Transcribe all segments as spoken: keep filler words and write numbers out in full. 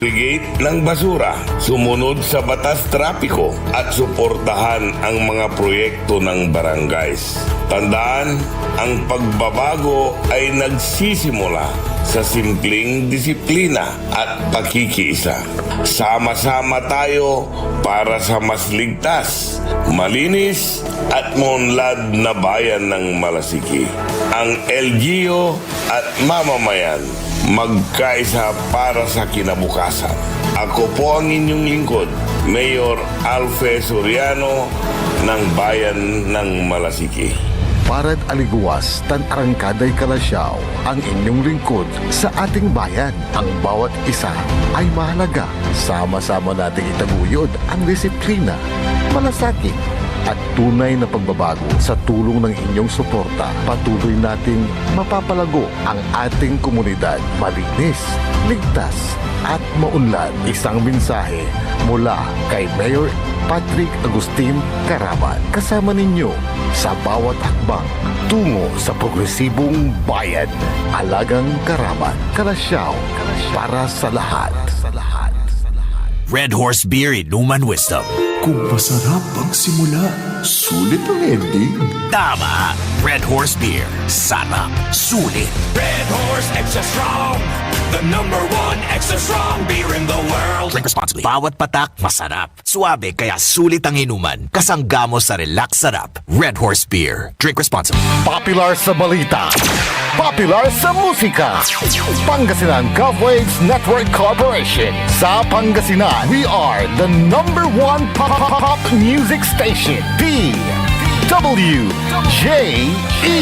segregate ng basura, sumunod sa batas trapiko, at suportahan ang mga proyekto ng barangays. Tandaan, ang pagbabago ay nagsisimula sa simpleng disiplina at pakikiisa. Sama-sama tayo para sa mas ligtas, malinis, at maunlad na bayan ng Malasiki. Ang L G U at mamamayan, magkaisa para sa kinabukasan. Ako po ang inyong lingkod, Mayor Alfe Soriano ng Bayan ng Malasiki. Parad aligewas tan arangkaday Calasiao, ang inyong lingkod sa ating bayan. Ang bawat isa ay mahalaga. Sama-sama nating itaguyod ang disiplina, malasakit, at tunay na pagbabago. Sa tulong ng inyong suporta, patuloy nating mapapalago ang ating komunidad. Malinis, ligtas, at maunlad. Isang mensahe mula kay Mayor Patrick Agustin Caraman. Kasama ninyo sa bawat hakbang tungo sa progresibong bayan. Alagang Caraman, Calasiao, para sa lahat. Red Horse Beer, Inuman Wisdom. Kung masarap ang simula, sulit ang ending. Tama. Red Horse Beer. Sarap. Sulit. Red Horse Extra Strong, the number one extra strong beer in the world. Drink responsibly. Bawat patak, masarap. Suabe, kaya sulit ang inuman. Kasangga mo sa relax sarap. Red Horse Beer. Drink responsibly. Popular sa balita. Popular sa musika. Pangasinan Gov Waves Network Corporation. Sa Pangasinan, we are the number one pop, pop, pop music station. D W J E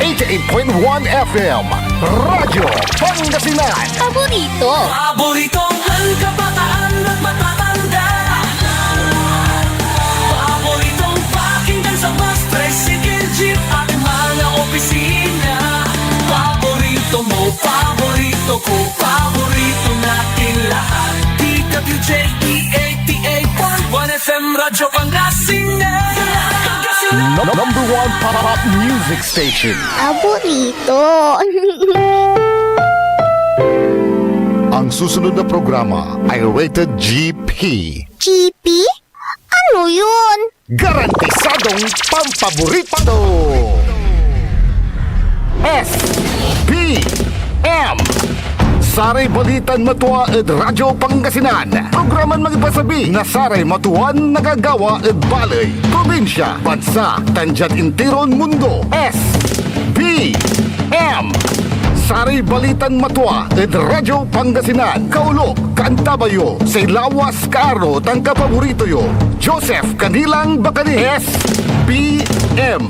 eighty-eight point one F M. Radyo Pangasinan. Paborito. Paboritong kabataan at matatanda. Paboritong pakinggan sa bus, tricycle, jeep, at mga opisina. Paborito mo, paborito ko, paborito natin lahat. D W J E eighty-eight point one F M Radyo Pangasinan. Pangasinan. Number one pop music station. Paborito. Ang susunod na programa ay rated G P. G P? Ano yun? Garantisadong pampaborito. S P M. Saray balitan matua ed Radyo Pangasinan. Programan mangipasabi na saray matuan nagagawa ed baley, probinsya, bansa, tan diad intiron mundo. S P M. Saray balitan matua ed Radyo Pangasinan. Kaulo, kaantabay yo say lawas, kaaro, tan kapaborito yo, Joseph Canilang Bacani. S P M.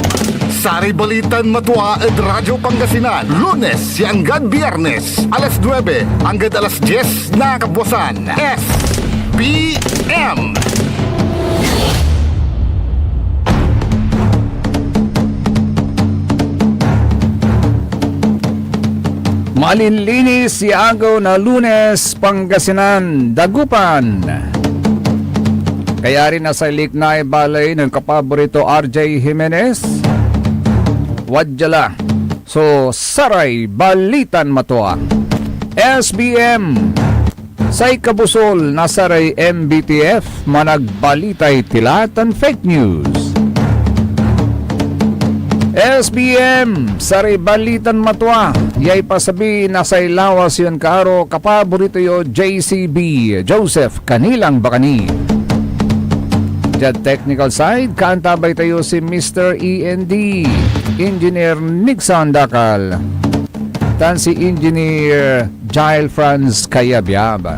Saray balitan matua ed Radyo Pangasinan, Lunes ya anggad Biyernes, alas nuebe anggad alas dies na kabuasan. S P M. Malinlinis ya agew na Lunes, Pangasinan, Dagupan. Kayari na say liknay baley nen kapaborito R J Jimenez. Wadya la so saray balitan matua. S B M. Say kabusol na saray M B T F, managbalitay tila tan fake news. S B M, saray balitan matua, ya ipasabi na say lawas yon kaaro, kapaborito yo, J C B, Joseph Canilang Bacani. Diad technical side, kaantabay tayo si Mister E N D, Engineer Nixon Dacal, tan si Engineer Jael Franz Kayabyab.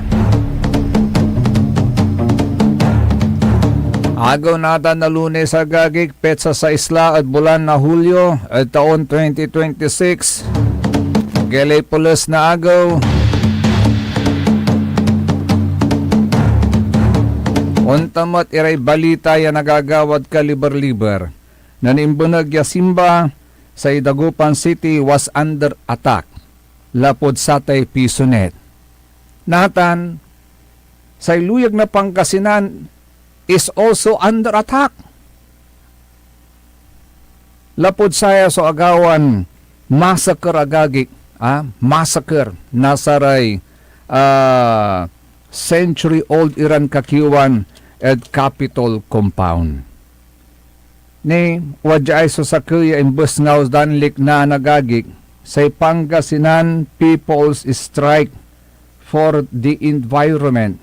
Agew natan na Lunes, agagik, petsa sais la ed bulan na Hulyo ed taon twenty twenty-six. Geley pules na agew. Ontan met iray balita ya nagagawad kaliber-liber. Nen imbeneg ya simba, say Dagupan City was under attack lapud satay piso net. Natan, say luyag na Pangasinan is also under attack lapud saya so agawan massacre, agagik, ah, massacre na saray, ah, century-old iran kakiewan ed Capitol compound. Ni, wadiay so sakey ya imbesngaw dan liknaan, agagik, say Pangasinan People's Strike for the Environment.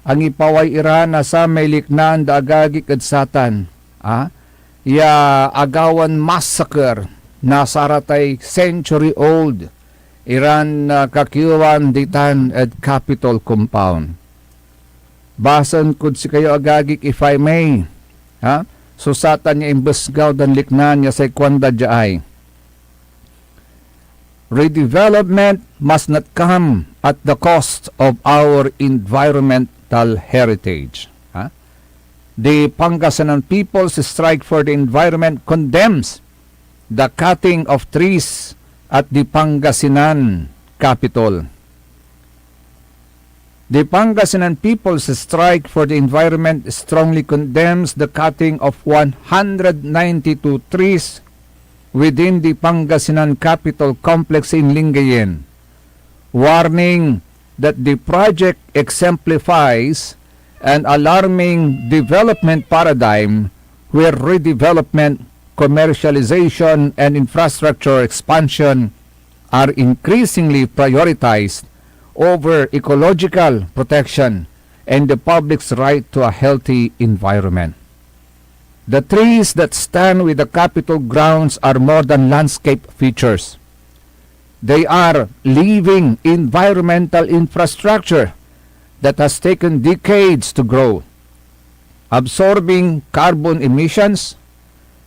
Angipaway ira na samay liknaan da, agagik, ed satan, a, ya agawan massacre na saratay century-old iran, ah, kakiewan ditan ed Capitol compound. Basaen kod sikayo, agagik, if I may, ha? So satan ya imbesngaw dan liknaan ya say kuanda diay, "Redevelopment must not come at the cost of our environmental heritage." Ha? The Pangasinan People's Strike for the Environment condemns the cutting of trees at the Pangasinan Capitol. The Pangasinan People's Strike for the Environment strongly condemns the cutting of one hundred ninety-two trees within the Pangasinan Capitol Complex in Lingayen, warning that the project exemplifies an alarming development paradigm where redevelopment, commercialization, and infrastructure expansion are increasingly prioritized over ecological protection and the public's right to a healthy environment. The trees that stand with the Capitol grounds are more than landscape features. They are living environmental infrastructure that has taken decades to grow, absorbing carbon emissions,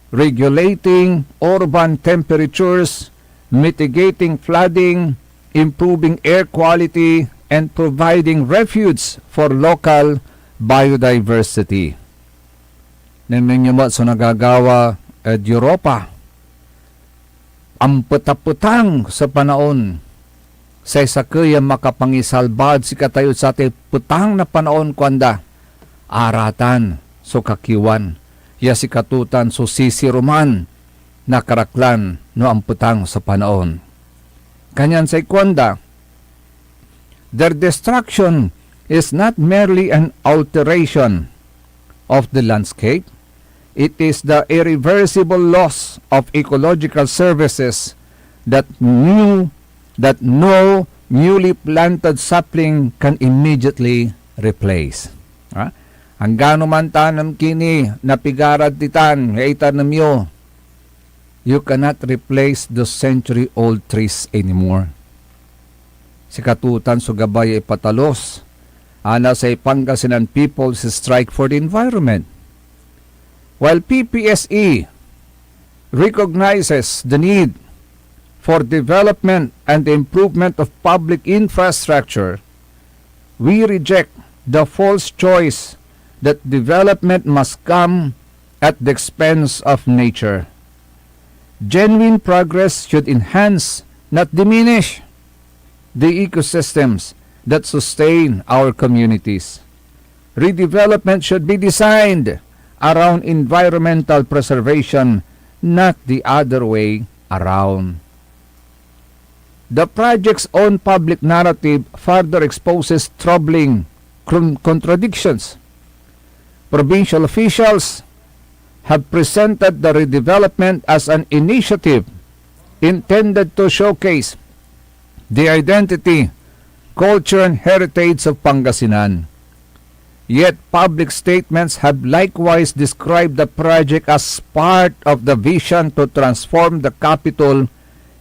regulating urban temperatures, mitigating flooding, improving air quality, and providing refuge for local biodiversity. Nengneng yo met so nagagawa ed Europa. Ampetapetang so panaon. Say sakey a makapangisalba ed sikatayo ed satay petang na panaon, kuanda, aratan so kakiewan, ya sikato tan so sisiruman na karaklan no ampetang so panaon. Kanyan say kuanda, "Their destruction is not merely an alteration of the landscape, it is the irreversible loss of ecological services that new, that no newly planted sapling can immediately replace." Ha? Anggano man tanem ki ni na pigarad ditan ya itanem yo, you cannot replace those century-old trees anymore. Sikato tan so gabay ya ipatalus a na say Pangasinan People's Strike for the Environment. While P P S E recognizes the need for development and the improvement of public infrastructure, we reject the false choice that development must come at the expense of nature. Genuine progress should enhance, not diminish, the ecosystems that sustain our communities. Redevelopment should be designed around environmental preservation, not the other way around. The project's own public narrative further exposes troubling con-, contradictions. Provincial officials have presented the redevelopment as an initiative intended to showcase the identity, culture, and heritage of Pangasinan. Yet public statements have likewise described the project as part of the vision to transform the capital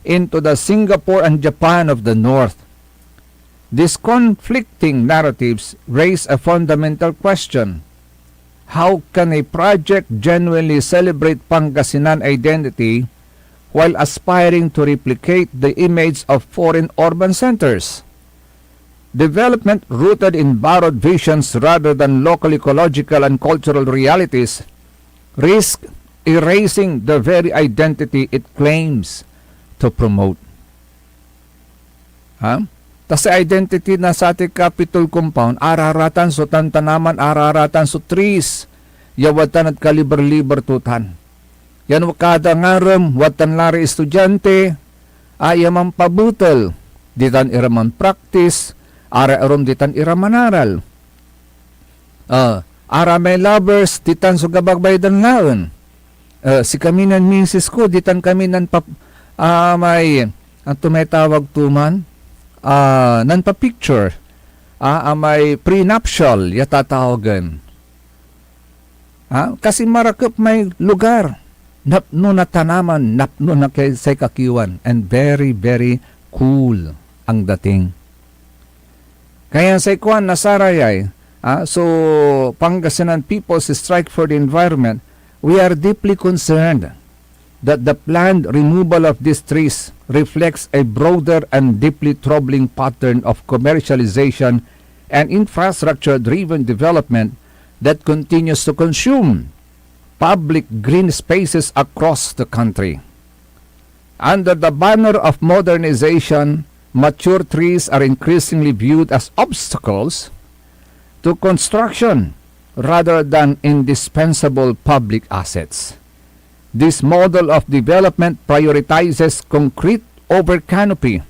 into the Singapore and Japan of the North. These conflicting narratives raise a fundamental question. How can a project genuinely celebrate Pangasinan identity while aspiring to replicate the image of foreign urban centers? Development rooted in borrowed visions rather than local ecological and cultural realities risk erasing the very identity it claims to promote. Ha? Ta say identity na satay Capitol compound, araratan so tantanaman, araratan so trees ya wadtan ed kaliber-liber to tan. Yan kada ngarem, wadtan la ray estudiante a ya manpabetel, ditan ira manpraktis, Ara arum ditan ira manaral. Ah, ara may lovers, ditan so gabagbay dan laen. Ah, sikami nen misis ko, ditan kami nanpap-, ah, may, anto may tawag to man? Ah, nanpa-picture. Ah, ah, may prenuptial ya tatawagen. Ah, kasi marakep may lugar. Napno na tanaman, napno na kay say kakiwan, and very, very cool ang dating. Kaya say kuan na sarayay, ah, so Pangasinan People's Strike for the Environment, we are deeply concerned that the planned removal of these trees reflects a broader and deeply troubling pattern of commercialization and infrastructure-driven development that continues to consume public green spaces across the country. Under the banner of modernization, mature trees are increasingly viewed as obstacles to construction rather than indispensable public assets. This model of development prioritizes concrete over canopy,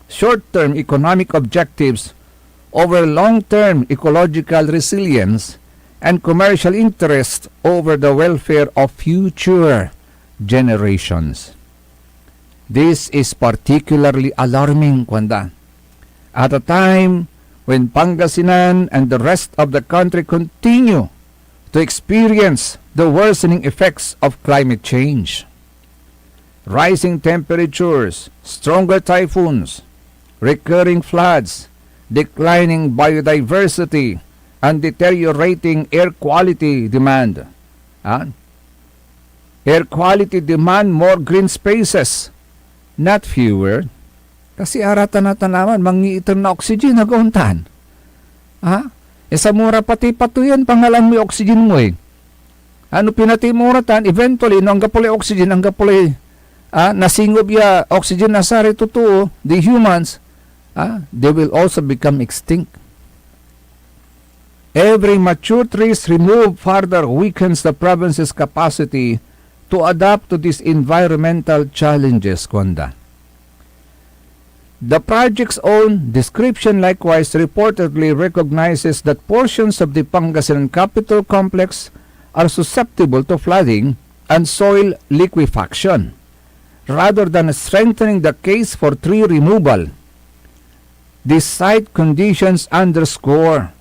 short-term economic objectives over long-term ecological resilience, and commercial interest over the welfare of future generations. This is particularly alarming, kuanda, at a time when Pangasinan and the rest of the country continue to experience the worsening effects of climate change. Rising temperatures, stronger typhoons, recurring floods, declining biodiversity, and deteriorating air quality demand. Ah? Air quality demand more green spaces, not fewer. Kasi ara tan a tanaman, mangiiter na oxygen, aga ontan. Ha? E sa mo ra pati patoyen, pangalaan moy oxygen mo eh. Ano pinati mo ra tan, eventually, no anggapo lay oxygen, anggapo lay, ah, nasingob ya oxygen na saray totoo, the humans, ah, they will also become extinct. Every mature trees removed further weakens the province's capacity to adapt to these environmental challenges, kuanda. The project's own description likewise reportedly recognizes that portions of the Pangasinan Capitol Complex are susceptible to flooding and soil liquefaction. Rather than strengthening the case for tree removal, these site conditions underscore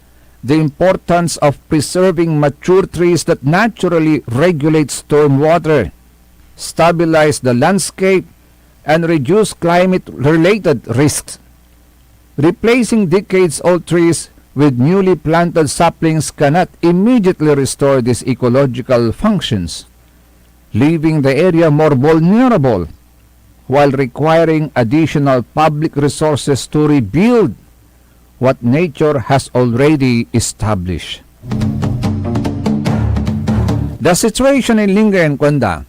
the importance of preserving mature trees that naturally regulate stormwater, stabilize the landscape, and reduce climate-related risks. Replacing decades-old trees with newly planted saplings cannot immediately restore these ecological functions, leaving the area more vulnerable while requiring additional public resources to rebuild what nature has already established. The situation in Lingayen, kuanda,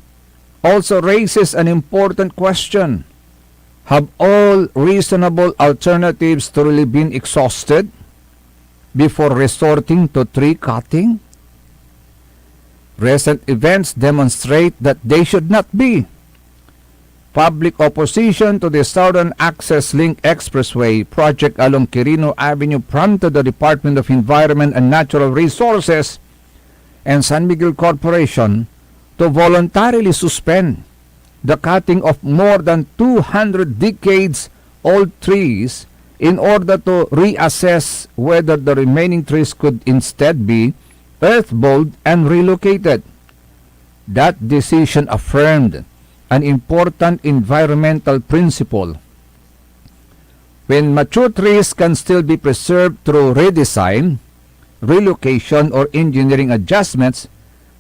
also raises an important question. Have all reasonable alternatives truly been exhausted before resorting to tree cutting? Recent events demonstrate that they should not be. Public opposition to the Southern Access Link Expressway project along Quirino Avenue prompted the Department of Environment and Natural Resources and San Miguel Corporation to voluntarily suspend the cutting of more than two hundred decades old trees in order to reassess whether the remaining trees could instead be earthballed and relocated. That decision affirmed an important environmental principle. When mature trees can still be preserved through redesign, relocation, or engineering adjustments,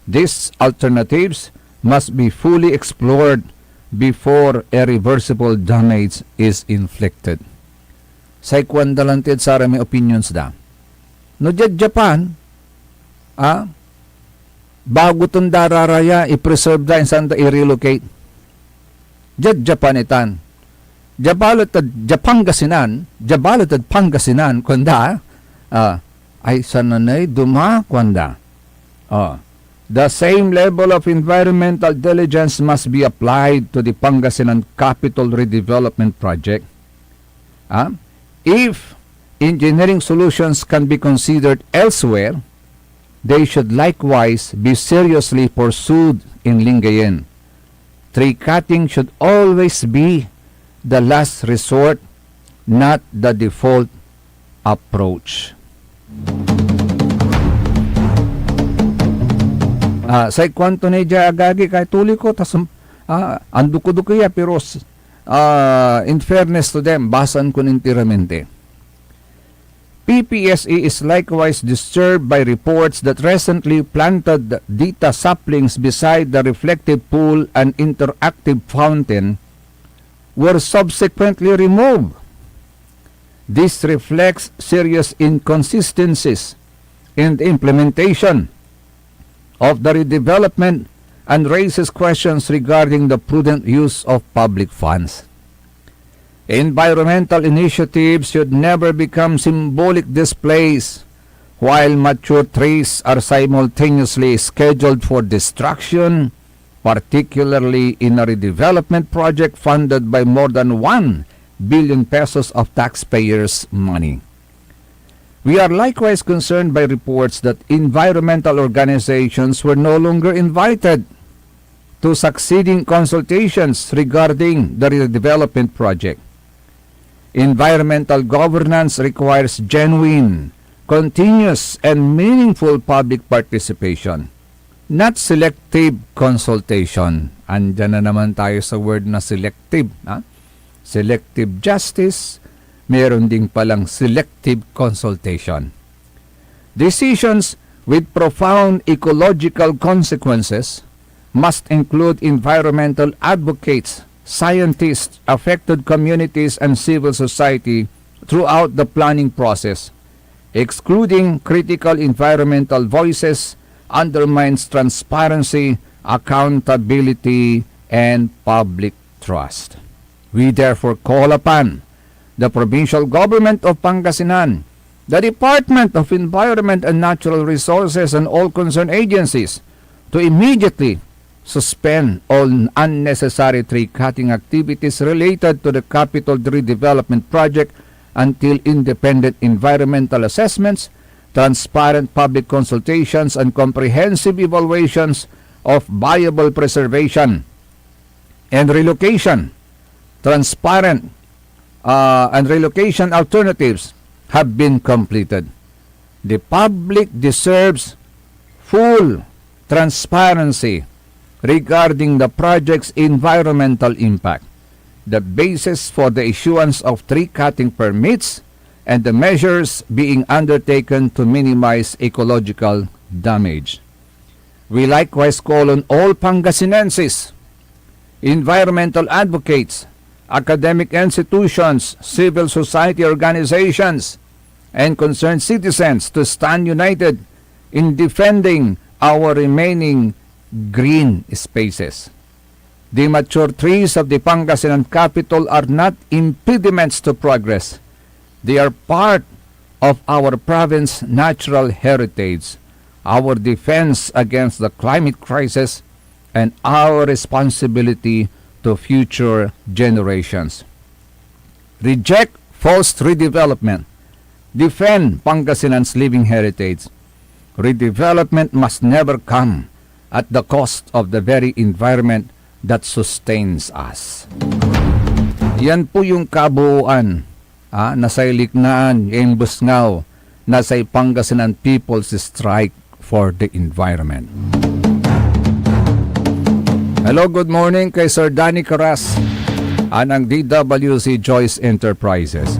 these alternatives must be fully explored before irreversible damage is inflicted. Say kuan da lan tid saramay opinions da. No diad Japan, ah, bago ton dararaya, i-preserve da, insan da i-relocate. Diad Japan itan. Diad balet ed Pangasinan, diad balet ed Pangasinan, kuanda, ah, ay sananey duma, kuanda. Ah, the same level of environmental diligence must be applied to the Pangasinan Capital Redevelopment Project. Ah, if engineering solutions can be considered elsewhere, they should likewise be seriously pursued in Lingayen. Tree cutting should always be the last resort, not the default approach. Ah, say kuanto ni dia agagi kay tuloy ko, tas, ah, anduko-duko ya, pero s-, ah, in fairness to them, basan kon enteramente. P P S A is likewise disturbed by reports that recently planted dita saplings beside the reflective pool and interactive fountain were subsequently removed. This reflects serious inconsistencies in the implementation of the redevelopment and raises questions regarding the prudent use of public funds. Environmental initiatives should never become symbolic displays while mature trees are simultaneously scheduled for destruction, particularly in a redevelopment project funded by more than one billion pesos of taxpayers' money. We are likewise concerned by reports that environmental organizations were no longer invited to succeeding consultations regarding the redevelopment project. Environmental governance requires genuine, continuous, and meaningful public participation, not selective consultation. Andiyan na naman tayo sa word na selective, ha? Selective justice, meron din palang selective consultation. Decisions with profound ecological consequences must include environmental advocates, scientists, affected communities, and civil society throughout the planning process. Excluding critical environmental voices undermines transparency, accountability, and public trust. We therefore call upon the provincial government of Pangasinan, the Department of Environment and Natural Resources, and all concerned agencies to immediately suspend all unnecessary tree cutting activities related to the Capitol redevelopment project until independent environmental assessments, transparent public consultations, and comprehensive evaluations of viable preservation and relocation, transparent, uh, and relocation alternatives have been completed. The public deserves full transparency regarding the project's environmental impact, the basis for the issuance of tree cutting permits, and the measures being undertaken to minimize ecological damage. We likewise call on all Pangasinenses, environmental advocates, academic institutions, civil society organizations, and concerned citizens to stand united in defending our remaining green spaces. The mature trees of the Pangasinan Capitol are not impediments to progress. They are part of our province's natural heritage, our defense against the climate crisis, and our responsibility to future generations. Reject forced redevelopment. Defend Pangasinan's living heritage. Redevelopment must never come at the cost of the very environment that sustains us. Yan po yung kabuuan, ah, na say liknaan ya imbesngaw na say Pangasinan People's Strike for the Environment. Hello, good morning kay Sir Danny Caras, anang D W C Joyce Enterprises.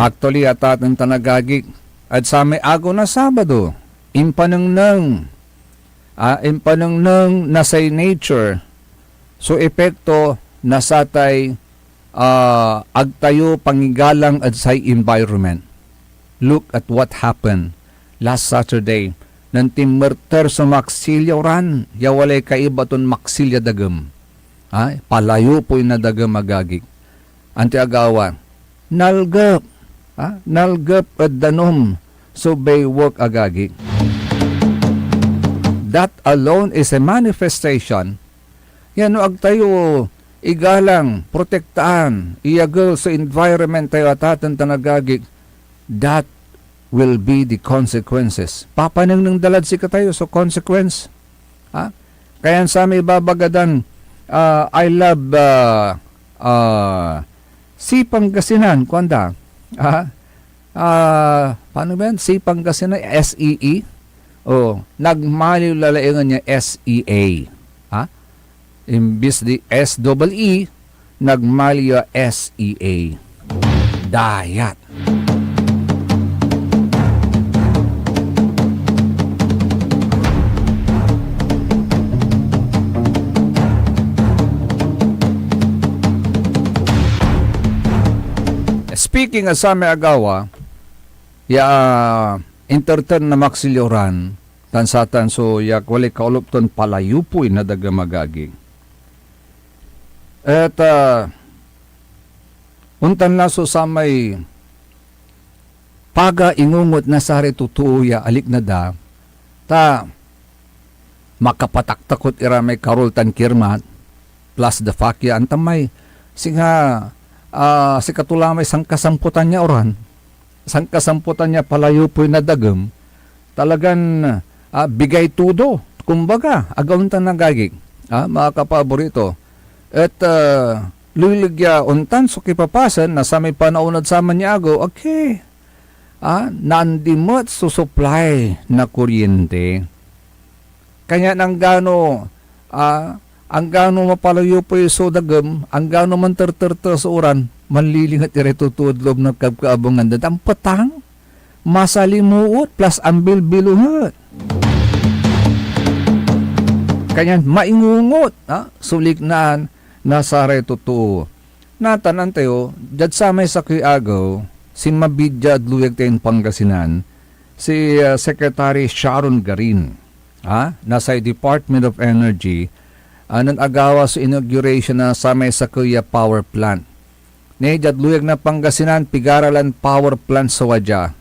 Actually, atatan tan agagik, at samay agew na Sabado, impanengneng, ah, impanengneng na say nature so epekto na satay, ah, ag tayo pangigalang ed say environment. Look at what happened last Saturday. Nen tinmerter so maksilya ran, ya walay kaiba ton maksilya dagem. Ay, palayo poy nadagem, agagik. Antoy agawa? Nalgep. Ha? Nalgep ed danum so baywek, agagik. That alone is a manifestation ya no ag tayo igalang, protektaan, iyagel so environment tayo, atatan tan agagik, that will be the consequences. Papanengneng da lad sikatayo so consequence. Ha? Kayan samay ibabaga dan, ah, I love, ah, ah, si Pangasinan, kuanda. Ha? Ah, paano ba yan? Si Pangasinan, S E E? O, nagmaliw lalaingan ya S E A. Ha? Imbis di S double E, nagmaliw ya S E A. Dayat. Speaking a samay agawa, ya, ah, entertain na Maxi Lloran, tan satan so ya walay kaolop ton palayupoy na dagem, agagi. Et, ah, ontan la so samay paga ingungot na saray totoo ya alikna da, ta makapataktakot ira may karul tan kirmat, plus the fact ya antamay, singa, ah, sikato la may sankasamputan ya oran, sankasamputan ya palayupoy na dagem, talagan, ah, bigay todo, kumbaga, agaw tan agagik, ah, mga kapaborito. Et, ah, lilig ya ontan so kipapasen na samay panaon ed saman ya agew, okay. Ah, naandi met so supply na kuryente. Kanyan anggano, ah, anggano mapalayupoy so dagem, anggano manterterter so oran, manlilinget iray totoo ed loob na kabkaabangan da. Ampetang, masalimuot, plus ambilbilonget. Kanyan maingungot, ah, so liknaan na saray totoo. Natan, antayo, diad samay sakey agew, sinmabi diad luyag tayon Pangasinan, si, ah, Secretary Sharon Garin, ah, na say Department of Energy, ah, nen agawa so inauguration na samay sakey a power plant. Ni diad luyag na Pangasinan, pigara lan power plant so wadya.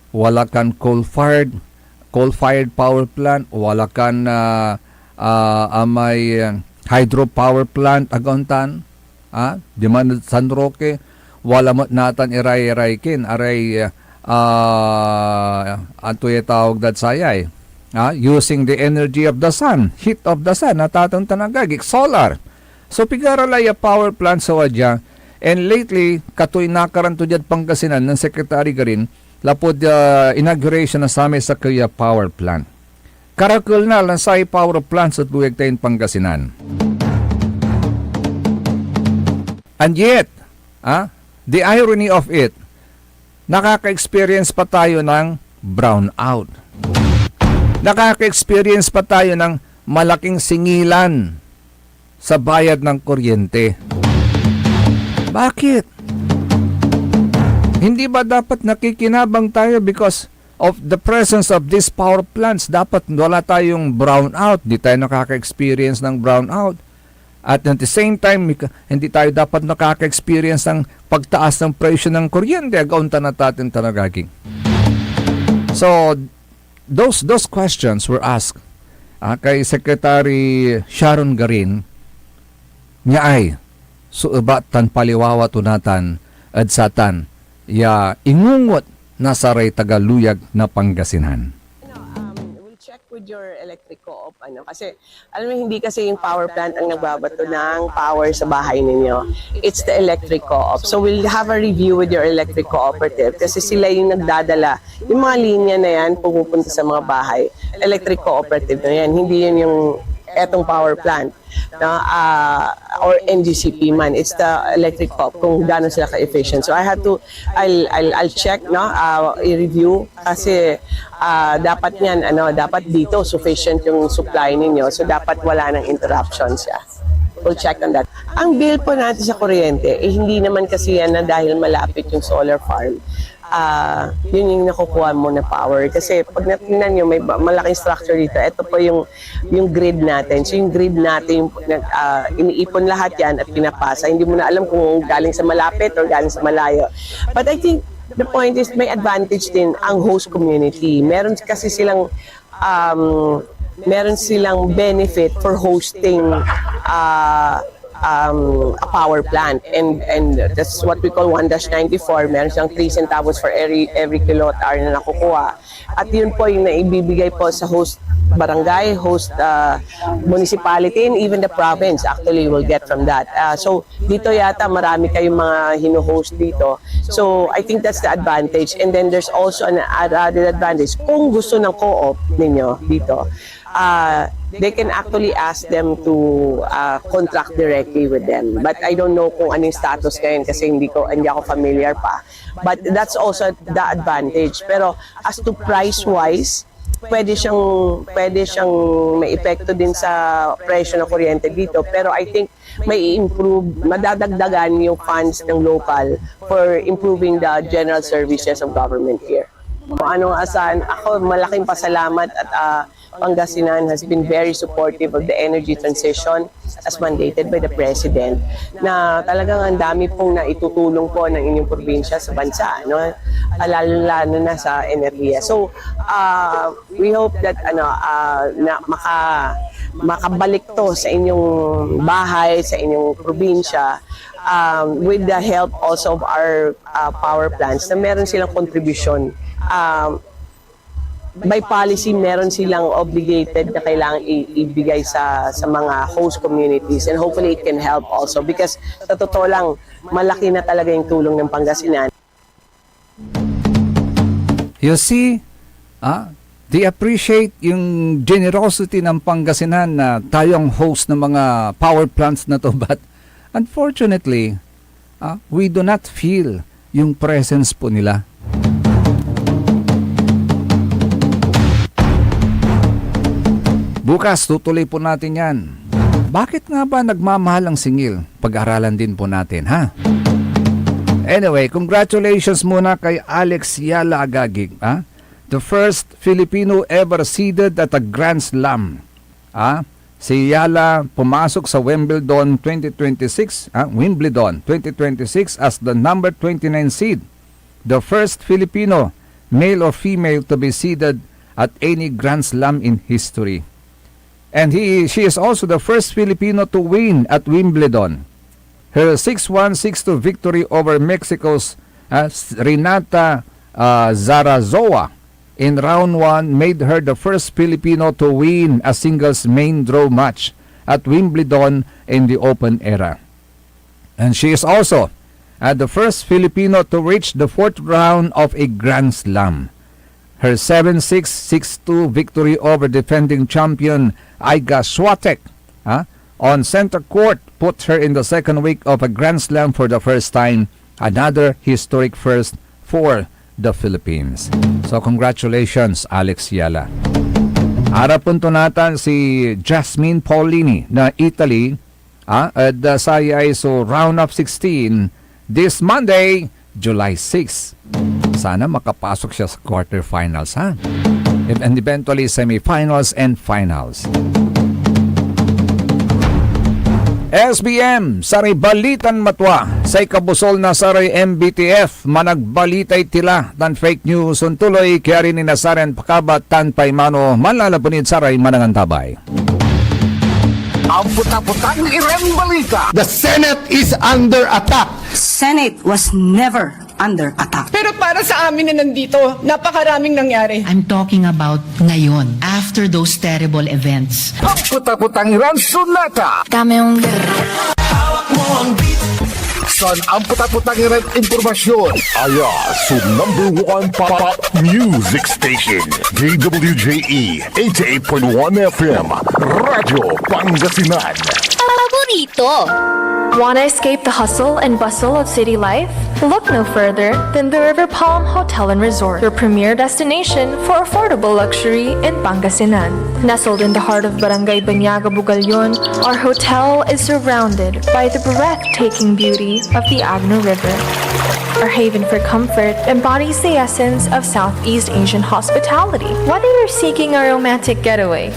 Wala kan coal-fired, coal-fired power plant, wala kan, ah, ah, amay, ah, hydro power plant, agaw tan, ah, diman ed San Roque, wala met natan iray, iray kin, aray, ah, anto ya tawag dad sayay, ah, using the energy of the sun, heat of the sun, atatan tan agagik, solar. So, pigara la ya power plant so wadya, and lately, katoy nakaran to diad Pangasinan nen Secretary Garin, lapud, ah, inauguration na samay sakey a power plant. Karakel na lan say power plants ed luyag tayon Pangasinan. And yet, ah, the irony of it, nakaka-experience pa tayo ng brownout. Nakaka-experience pa tayo ng malaking singilan sa bayad ng kuryente. Bakit? Hindi ba dapat nakikinabang tayo because of the presence of these power plants? Dapat wala tayong brownout, di tayo nakaka-experience ng brownout. At at the same time, mika-, hindi tayo dapat nakaka-experience ng pagtaas ng presyo ng kuryente, agaw tan atatan tan agagik. So, those, those questions were asked, ah, kay Secretary Sharon Garin, niay so ebat tan paliwawa to natan ed satan ya ingungot na saray taga luyag na Pangasinan. Ano, um, we'll check with your electric co-op, ano, kasi, alam mo, hindi kasi yung power plant ang nagbabato ng power sa bahay ninyo. It's the electric co-op. So we'll have a review with your electric cooperative kasi sila yung nagdadala. Yung mga linya na yan, pumupunta sa mga bahay, electric cooperative na yan. Hindi yun yung etong power plant, no? Ah, or N G C P man, it's the electric co-op kung gaano sila ka-efficient. So I have to, I'll, I'll, I'll check, no? Ah, i-review kasi, ah, dapat niyan, ano, dapat dito sufficient yung supply ninyo. So dapat wala nang interruption siya. We'll check on that. Ang bill po natin sa kuryente, eh, hindi naman kasi yan na dahil malapit yung solar farm. Ah, yun yung nakukuha mo na power. Kasi pag natingnan nyo, may ba-, malaking structure dito. Ito po yung, yung grid natin. So yung grid natin, yung nag-, ah, iniipon lahat yan at pinapasa. Hindi mo na alam kung galing sa malapit or galing sa malayo. But I think the point is may advantage din ang host community. Meron kasi silang, um, meron silang benefit for hosting, ah, um, a power plant. And, and that's what we call one dash ninety-four. Meron siyang three centavos for every, every kilowatt hour na nakukuha. At yun po yung naibibigay po sa host barangay, host, uh, municipality, and even the province actually will get from that. Uh, so, dito yata marami kayong mga hino-host dito. So, I think that's the advantage. And then there's also an added advantage. Kung gusto ng co-op ninyo dito, uh, they can actually ask them to, uh, contract directly with them. But I don't know kung anong status ngayon kasi hindi ko, hindi ako familiar pa. But that's also the advantage. Pero as to price-wise, pwede siyang, pwede siyang may epekto din sa presyo ng kuryente dito. Pero I think may improve, madadagdagan yung funds ng local for improving the general services of government here. Kung anong asahan, ako malaking pasalamat at, ah, Pangasinan has been very supportive of the energy transition as mandated by the President, na talagang ang dami pong naitutulong po ng inyong probinsya sa bansa, no? Ah, lalo-lalo na sa enerhiya. So, ah, we hope that, ano, ah, na maka-, makabalik to sa inyong bahay, sa inyong probinsya, um, with the help also of our, ah, power plants na meron silang kontribusyon. Um, by policy, meron silang obligated na kailangan i-, ibigay sa, sa mga host communities, and hopefully it can help also because sa totoo lang, malaki na talaga yung tulong ng Pangasinan. You see, ah, they appreciate yung generosity ng Pangasinan na tayong host ng mga power plants na to. But unfortunately, ah, we do not feel yung presence po nila. Bukas, tutuloy po natin yan. Bakit nga ba nagmamahal ang singil? Pag-aralan din po natin, ha? Anyway, congratulations muna kay Alex Yala Agagig, ha? The first Filipino ever seeded at a Grand Slam. Ah, si Yala pumasok sa Wimbledon twenty twenty-six, ah, Wimbledon twenty twenty-six as the number twenty-nine seed. The first Filipino, male or female, to be seeded at any Grand Slam in history. And he, she is also the first Filipino to win at Wimbledon. Her six one, six two victory over Mexico's, uh, Renata, uh, Zarazoa in round one made her the first Filipino to win a singles main draw match at Wimbledon in the Open era. And she is also, uh, the first Filipino to reach the fourth round of a Grand Slam. Her seven six, six two victory over defending champion Iga Swiatek, ah, on center court put her in the second week of a Grand Slam for the first time, another historic first for the Philippines. So congratulations, Alex Yala. Arapen to natan si Jasmine Paolini na Italy, ah, ed, ah, saya ay so round of sixteen this Monday, July six. Sana makapasok siya sa quarterfinals, ha? And eventually, semifinals and finals. S B M, saray balitan matwa, say kabusol na saray M B T F, managbalitay tila tan fake news, ontuloy, kaya rin ni Nasaran Pakabat tan Paimano, manlalapunid saray manangantabay. Amput-aputang Iran Balita. The Senate is under attack. Senate was never under attack. Pero para sa amin na nandito, napakaraming nangyari. I'm talking about ngayon, after those terrible events. Amput-aputang Iran Sunata. Dame un San amput-aputang Iran impormasyon. Aya so number one pop music station, D W J E eighty-eight point one F M, Radyo Pangasinan. Paborito. Want to escape the hustle and bustle of city life? Look no further than the River Palm Hotel and Resort, your premier destination for affordable luxury in Pangasinan. Nestled in the heart of Barangay Banyaga, Bugallon, our hotel is surrounded by the breathtaking beauty of the Agno River. Our haven for comfort embodies the essence of Southeast Asian hospitality. Whether you're seeking a romantic getaway,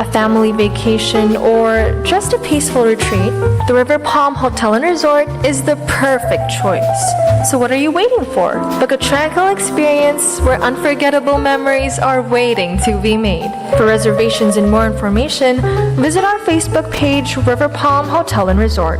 a family vacation, or just a peaceful retreat, the River Palm Hotel and Resort is the perfect choice. So what are you waiting for? Book a tranquil experience where unforgettable memories are waiting to be made. For reservations and more information, visit our Facebook page, River Palm Hotel and Resort.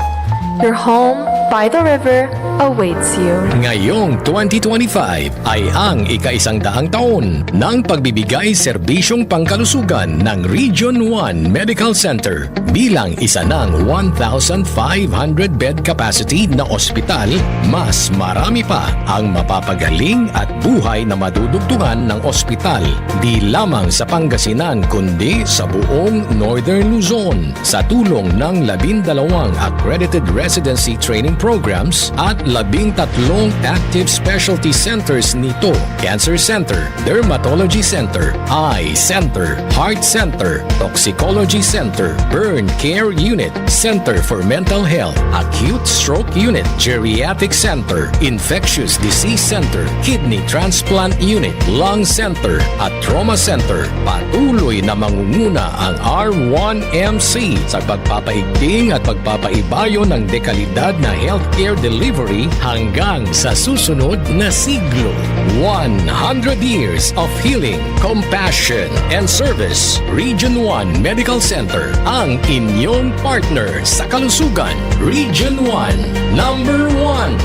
Your home by the river awaits you. Ngayong twenty twenty-five ay ang ikaisang daang taon ng pagbibigay serbisyong pangkalusugan ng Region one Medical Center. Bilang isa ng one thousand five hundred bed capacity na ospital, mas marami pa ang mapapagaling at buhay na madudugtungan ng ospital, di lamang sa Pangasinan kundi sa buong Northern Luzon. Sa tulong ng labindalawang accredited residency training programs at labintatlong active specialty centers nito, Cancer Center, Dermatology Center, Eye Center, Heart Center, Toxicology Center, Burn Care Unit, Center for Mental Health, Acute Stroke Unit, Geriatric Center, Infectious Disease Center, Kidney Transplant Unit, Lung Center, at Trauma Center. Patuloy na mangunguna ang R one M C sa pagpapaigting at pagpapaibayo ng dekalidad na healthcare delivery hanggang sa susunod na siglo. One hundred years of healing, compassion, and service. Region one Medical Center, ang inyong partner sa kalusugan. Region one, number one.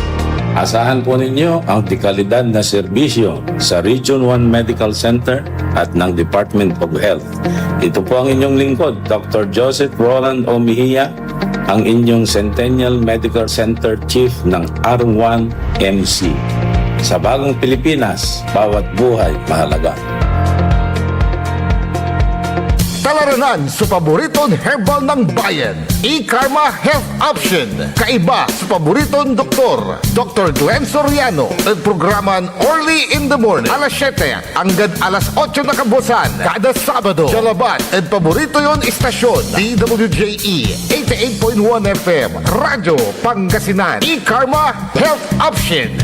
Asahan po ninyo ang dekalidad na serbisyo sa Region one Medical Center at ng Department of Health. Ito po ang inyong lingkod, Doctor Joseph Roland O. Mejia, ang inyong Centennial Medical Center Chief ng R one M C. Sa bagong Pilipinas, bawat buhay mahalaga. Talaranan so paboriton herbal ng bayan, E-Karma Health Option. Kaiba so paboriton doktor, Doktor Glenn Soriano, ed programan Early in the Morning, alas siete anggad alas otso na kabuasan kada Sabado. Dia labat ed paborito yon istasyon, D W J E eighty-eight point one F M, Radyo Pangasinan. E-Karma Health Option.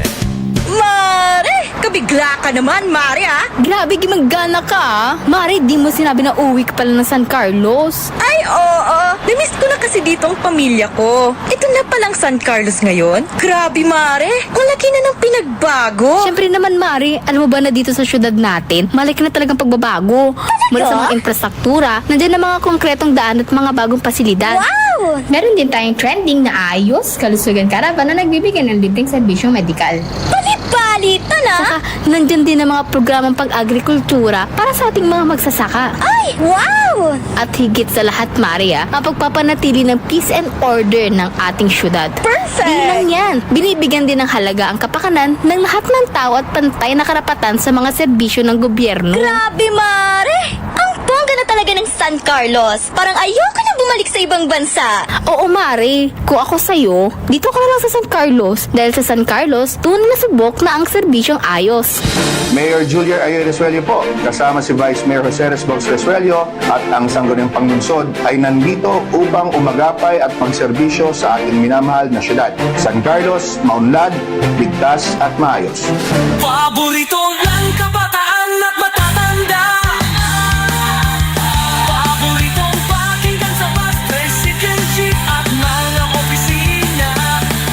Mare! Kabigla ka naman, Mare, ah! Grabe, gimagana ka, ah. Mare, di mo sinabi na uwi ka pala ng San Carlos. Ay, oo. Namiss ko na kasi dito ang pamilya ko. Ito na palang San Carlos ngayon. Grabe, Mare. Ang laki na ng pinagbago. Siyempre naman, Mare. Alam mo ba na dito sa syudad natin, malaki na talagang pagbabago. Mula sa mga infrastruktura, nandiyan na mga konkretong daan at mga bagong pasilidad. Wow! Meron din tayong trending na ayos, kalusugan caravan na nagbibigay ng libreng serbisyong medikal. Bali-bali to na! Saka, nandiyan din ang mga programang pag-agrikultura para sa ating mga magsasaka. Ay, wow! At higit sa lahat, Maria, ang pagpapanatili ng peace and order ng ating syudad. Perfect! Di lang yan, binibigyan din ng halaga ang kapakanan ng lahat ng tao at pantay na karapatan sa mga serbisyo ng gobyerno. Grabe, Mare! Ang bongga na talaga ng San Carlos! Parang ayoko na bumalik sa ibang bansa! Oo, Mare. Kung ako sa'yo, dito ka na lang sa San Carlos, dahil sa San Carlos, tunay na subok na ang serbisyong ayos. Mayor Julier Ayoy Resuello po, kasama si Vice Mayor Jose Resbox Resuello at ang sangguniang panlungsod ay nandito upang umagapay at magserbisyo sa ating minamahal na syudad. San Carlos, maunlad, ligtas at maayos. Paborito ng kabataan at matatanda. Paboritong pakinggan sa bus, tricycle, jeep at mga opisina.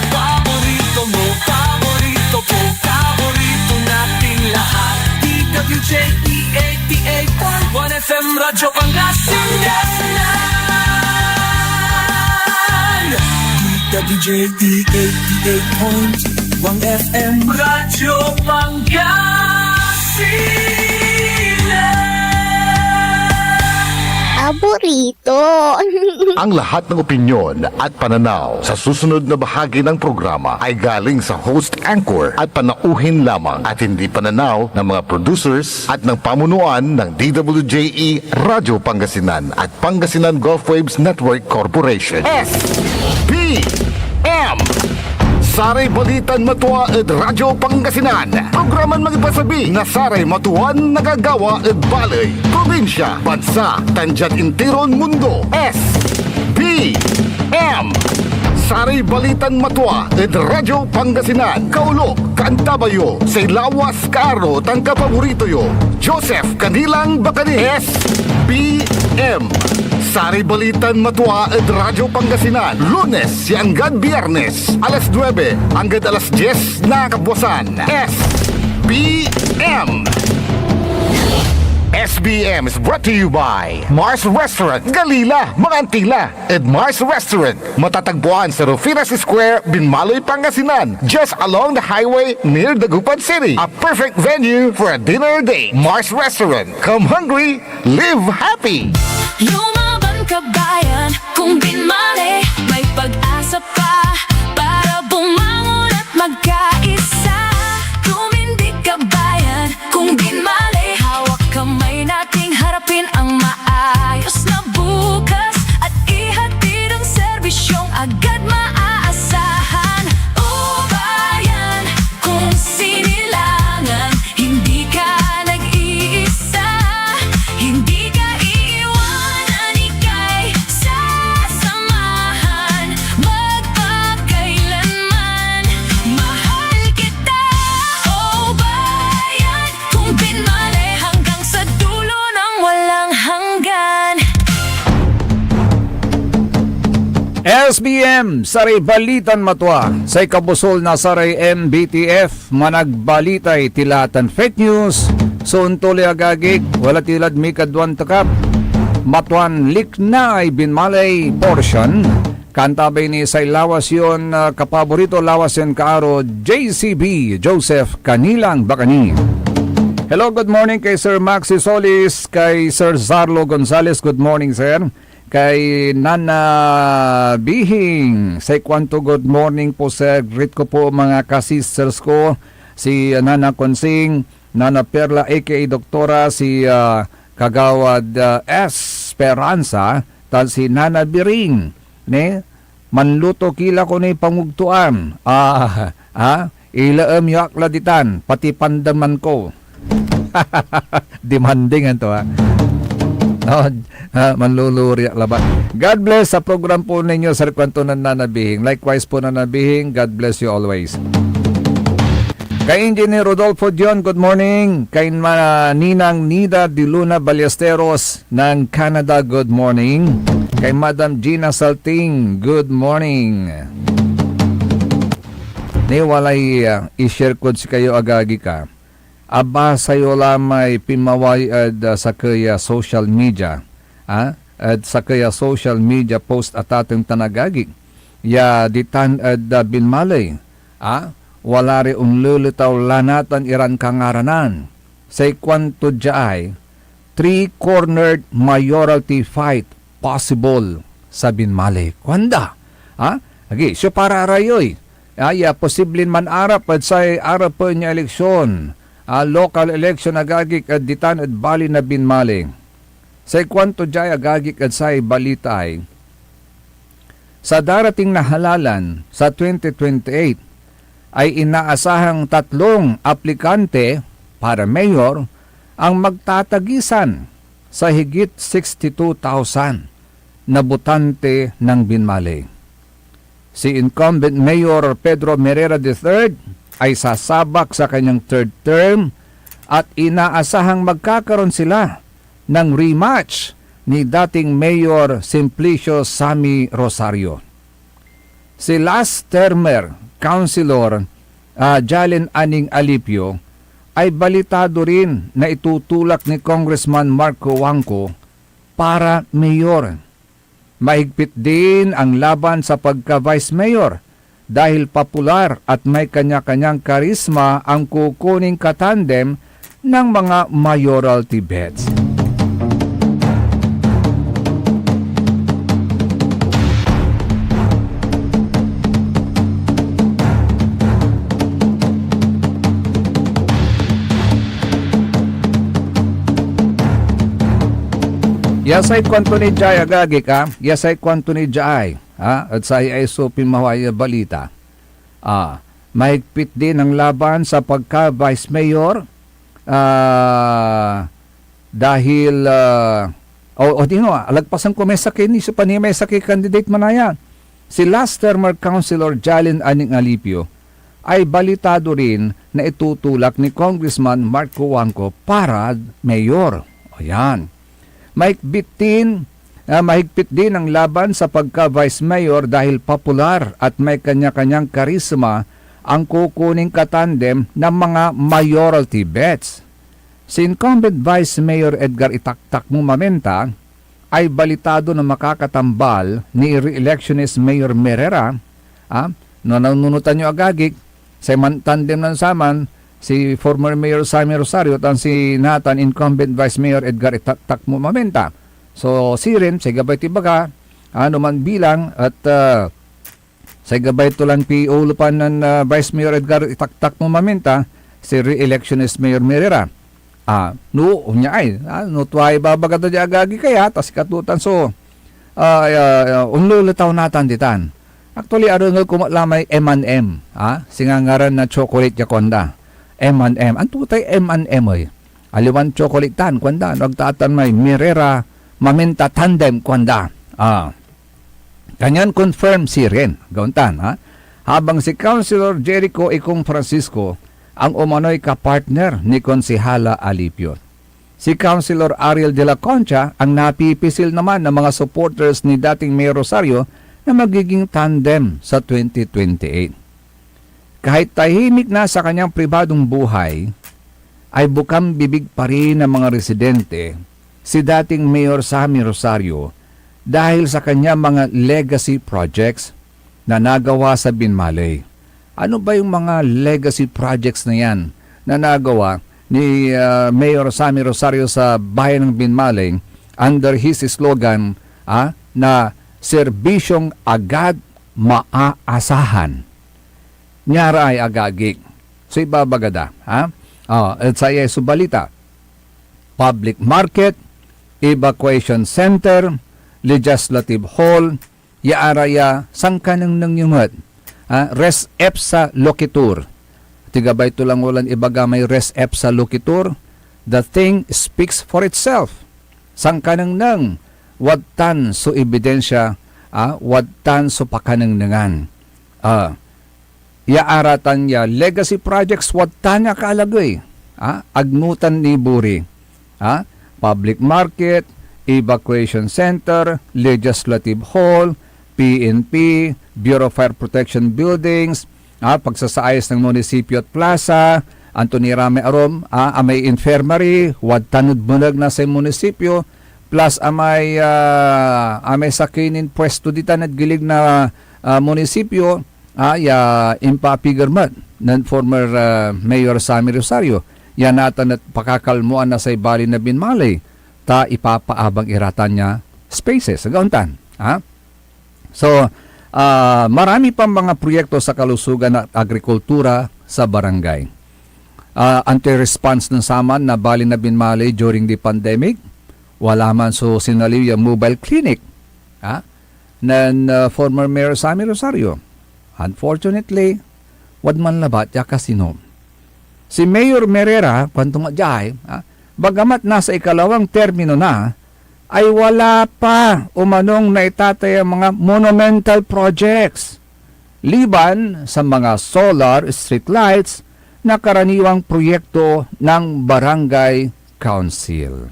Paborito mo, paborito ko, paborito nating lahat. D W J E eighty-eight point one F M Radyo Pangasinan. D W J E eighty-eight point one F M Radyo Pangasinan. Paborito. Ang lahat ng opinyon at pananaw sa susunod na bahagi ng programa ay galing sa host, anchor at panauhin lamang at hindi pananaw ng mga producers at ng pamunuan ng D W J E Radyo Pangasinan at Pangasinan Gulf Waves Network Corporation. S B M. Saray balitan matua ed Radyo Pangasinan. Programan mangipasabi na saray matuan nagagawa ed baley, probinsya, bansa, tan diad interon mundo. S B M. Saray balitan matua ed Radyo Pangasinan. Kaulok, Antabayo, say lawas, kaaro, tan kapaborito yo, Joseph Kanilang Bacani, S B M. Saray balitan matua ed Radyo Pangasinan, Lunes ya anggad Biyernes, alas nuebe anggad alas dies na kabuasan. S B M. S B M is brought to you by Mars Restaurant, Galila, Mangantila, ed Mars Restaurant. Matatagpuan sa Rufinas Square, Binmaloy, Pangasinan, just along the highway near Dagupan City. A perfect venue for a dinner date. Mars Restaurant. Come hungry, live happy. Lumaban ka, bayan, kung Binmale, may pag-asa pa para bumangon at magkaisa. Tumindig ka, bayan, kung Binmale, hawak kamay nating harapin ang maayos na bukas at ihatid ang serbisyong agad maaasahan. O bayan, kung sinilangan, hindi ka nag-iisa, hindi ka iiwanan, ika'y sasamahan magpakailanman. Mahal kita, o bayan, kung Binmale hanggang sa dulo ng walang hanggan. S B M, saray balitan matua, say kabusol na saray M B T F, managbalitay tila tan fake news. So, ontuloy, agagik, wala tilad mikaduan tekap. Matuan liknay Binmaley portion. Kantabay ni say lawas yon, ah, kapaborito, lawas yon kaaro, J C B, Joseph Kanilang Bacani. Hello, good morning kay Sir Maxi Solis, kay Sir Zarlo Gonzales, good morning, sir. Kay Nana Bihing, say kuanto, "Good morning po, sir. Greet ko po mga ka-sisters ko, si, ah, Nana Consing, Nana Perla, A K A Doktora, si, ah, Kagawad, ah, Esperanza, tan si Nana Biring, ne? Manluto ki la kono ipamugtoan." Ah, ha? Ilaem yo ak la ditan, pati pandaman ko. Demanding anto, ha? No, ha, manluluri ak labat. God bless sa program po ninyo, sir, kuanto nen Nana Bihing. Likewise po, Nana Bihing, God bless you always. Kay Engineer Rodolfo Dion, good morning. Kay Ma-, Ninang Nida de Luna Ballesteros ng Canada, good morning. Kay Madam Gina Salting, good morning. Ni walay, ah, i-share kod sikayo, agagi ka. Abasa yo la may pinmaway ed, ah, sakey a social media, ah, ed sakey a social media post, atateng tan agagi, ya ditan ed, ah, Binmaley, ah, wala ray onleletaw la natan iran kangaranan. Say kuanto dia ay, "Three-cornered mayoralty fight possible sa Binmaley." Kuanda, ha? Agi, siopa ra rayoy, ah, ya posiblin manarap ed say arapen ya eleksyon, ah, local election, agagik, ed ditan ed bali na Binmaley. Say kuanto dia ay, agagik, ed say balita ay, sa darating na halalan sa twenty twenty-eight ay inaasahang tatlong aplikante para mayor ang magtatagisan sa higit sixty-two thousand na botante ng Binmaley. Si incumbent Mayor Pedro Merera the third ay sasabak sa kanyang third term at inaasahang magkakaroon sila ng rematch ni dating Mayor Simplicio Sammy Rosario. Si last termer Councilor, ah, Jalen Aning Alipio ay balitado rin na itutulak ni Congressman Mark Juangco para mayor. Mahigpit din ang laban sa pagka-vice mayor dahil popular at may kanya-kanyang karisma ang kukuning katandem ng mga mayoralty bets. Ya say kuanto ni Jai, agagik, ah. Ya say kuanto ni Jai, ah, ed say ay so pinmaway a balita. Ah, mahigpit din ang laban sa pagka-vice mayor, ah, dahil, ah, o, o di no, alagpasan ko may sakey ni, so pani may sakey candidate manaya. Si last termer Councilor Jalen Aning Alipio, ay balitado rin na itutulak ni Congressman Mark Cojuangco para mayor. Ayan. Mahigpit din, ah, mahigpit din ang laban sa pagka-vice mayor dahil popular at may kanya-kanyang karisma ang kukuning katandem ng mga mayoralty bets. Si incumbent Vice Mayor Edgar Itaktakmo Mamenta ay balitado na makakatambal ni re-electionist Mayor Merera, ah, no nanunutan yo, agagik, say mantandem nen saman, si former Mayor Sammy Rosario tan si natan incumbent Vice Mayor Edgar Itaktakmo Mamenta. So, sirin, say gabay ti baga, ano man bilang, at, ah, say gabay to lan piolupan nen, ah, Vice Mayor Edgar Itaktakmo Mamenta, si re-electionist Mayor Merera. Ah, no, onya ay, ah, no tua ibabaga ta dia agagi kaya, ta sikatotan so, ah, ah, ah, onleletaw natan ditan. Actually, arengel ko met la may M and M, ah, singa ngaran na chocolate ya kuanda. M and M. Anto tay M and M ey? Aliwan chocolate tan, kuanda, no ag ta atan may Merera Mamenta Tandem, kuanda. Ah. Kanyan confirm sirin, gauntan, ha? Habang si Councilor Jericho Icong Francisco ang umano'y kapartner ni Konsehala Alipio. Si Councilor Ariel de la Concha ang napipisil naman ng mga supporters ni dating Mayor Rosario na magiging tandem sa twenty twenty-eight. Kahit tahimik na sa kanyang pribadong buhay, ay bukambibig pa rin ng mga residente si dating Mayor Sammy Rosario dahil sa kanyang mga legacy projects na nagawa sa Binmaley. Ano ba yung mga legacy projects na yan na nagawa ni, ah, Mayor Sammy Rosario sa bayan ng Binmaley under his slogan, ah, na "Serbisyong agad, maaasahan"? Niara ay agagik. So, ibabaga da, ha? Oh, et saya so balita. Public market, evacuation center, legislative hall, ya ara ya sankanengneng yo met. Ha? Res ipsa loquitur. Tigabay to lang walan ibaga may res ipsa loquitur. The thing speaks for itself. Sankanengneng, wadtan so ebidensya, ah, wadtan so pakanengnengan. Ah, ya aratan ya legacy projects wadtan ya kaalagey, ah, agnutan ni buri, ah, public market, evacuation center, legislative hall, P N P, Bureau of Fire Protection buildings, ah, pagsasaayos ng munisipyo at plaza, anto ni ra may arum, ah, amay infirmary, wadtan ed beneg na say munisipyo, plus amay, ah, amay sakey nin puesto ditan ed gilig na, ah, munisipyo, ah, ya impapiger met nen former, ah, Mayor Sammy Rosario, ya natan et pakakalmoan na say baley na Binmaley, ta ipapaabang iratan ya spaces. Agauntan, ha? So, ah, marami pang mga proyekto sa kalusugan at agrikultura sa barangay. Ah, anti-response nen saman na baley na Binmaley during the pandemic, wala man so sinaliw ya mobile clinic, ha? Nen, ah, former Mayor Sammy Rosario. Unfortunately, wadman labat ya kasino. Si Mayor Merera, kuanto met diay, ah, bagamat nasa ikalawang termino na, ay wala pa umanong naitatayang mga monumental projects, liban sa mga solar streetlights na karaniwang proyekto ng barangay council.